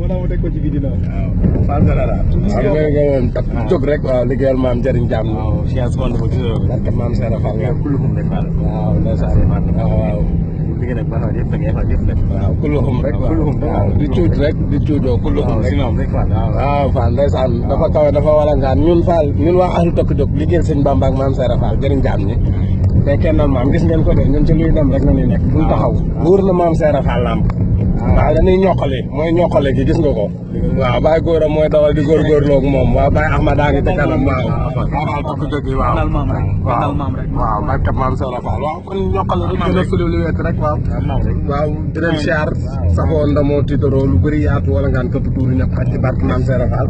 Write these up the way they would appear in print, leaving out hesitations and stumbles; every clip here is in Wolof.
moo tax ma teg ko ci gidi waaw Fall Général waaw nga woon tak jóg rek waaw liggéeyal maam jëriñ jàmm waaw science fond ma gisoo barke maam Seera Fall nga kulluhum rek Fall waaw ndeysaan waaw liggéey nag ba xam yëpp da ngay xool yëpp nag waaw kulluhum rek waaw di cuuj rek di cuujoo kulluhum rek si moom rek Fall waaw Fall ndeysaan dafa kawe dafa wala ngaan ñun Fall ñun waa ahlu tokk jóg liggéeyal sëñ Bamba ak maam Seera Fall jëriñ jàmm ñi te kennal maam gis ngeen ko de ñun ci luy dem rek na ñuy nekk buñ taxaw wóor na maam Seera Fall lamb waaw dañuy ñoqale mooy ñoqale gi gis nga ko waaw Baye Gora mooy dawal di góorgóorloo ak moom waaw Baye Ahmad daa ngi te kanam waaw waaw tokk jóg yi waaw waaw barke maam Seera Fall waaw kon ñoqale rek gën a fulu lu wet rek waaw waaw di leen siyaar saxoo ndamoo tiitaroo lu bëri yaatu wala ngaan këpp tuuru ñëpp xaj ci barke maam Seera Fall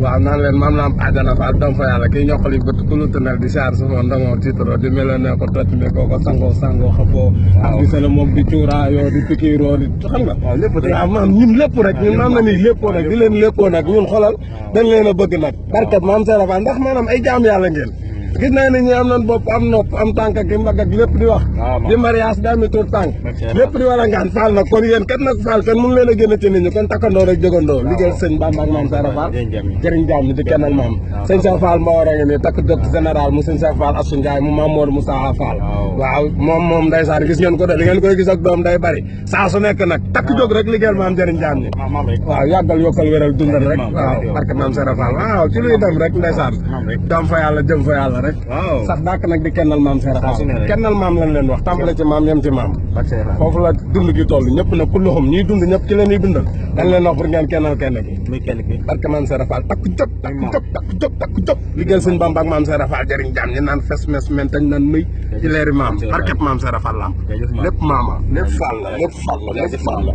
waaw naan leen maam laam àjjana Fall dam fa yàlla kii ñoqali bët ku lu tënel di siyaar saxoo ndamoo tiitaroo di mel ne ko toj me ko sangoo xëppoo ak di sele moom di cuuraayoo di pikiiroo di xam nga waaw maam ñun lépp rek ñun maam na ni léppoo nag di leen léppoo nag ñun xolal dañ leen a bëgg nag barke maam Seera Fall ndax maanaam ay jaam yàlla ngeen gis naa ne ñi am nañ bopp am nopp am tànk ak mbagg ak lépp di wax di mariage daa mi tur tànk lépp di war a ngaan Fall nag kon yéen kat nag Fall kenn mënu leen a génn ci nit ñi kon takkandoo rek jógandoo liggéey sëñ Bamba ak maam Seera Fall jëriñ jaam ñi di kennal maam sëñ Cheikh Fall moo war a ngi nii takk dëtt général mu sëñ Cheikh Fall Assou Ndiaye mu Maam Modou Moussa Fall waaw moom ndeysaan gis ngeen ko de li ngeen koy gis ak doom day bari saa su nekk nag takk jóg rek liggéeyal maam jëriñ jaam ñi waaw yàggal yokkal wéral dundal rek waaw barke maam Seera Fall waaw ci luy dem rek ndeysaan dam fa yàlla jëm fa yàlla rek sax dàkk nag di kennal maam Seera Fall kennal maam lañ leen wax tàmbale ci maam yem ci maam foofu la dund gi toll ñëpp nag kulluhum ñuy dund ñëpp ci leen ñuy dundal dañ leen wax pour ngeen kennal kenn ki barke maam Seera Fall takk jóg liggéeyal sëñ Bamba ak maam Seera Fall jëriñ jaam ñi naan fes mes men tañ naan mëy ci leeri maam barke maam Seera Fall lamp lépp maama lépp Fall la lépp Fall la lépp Fall la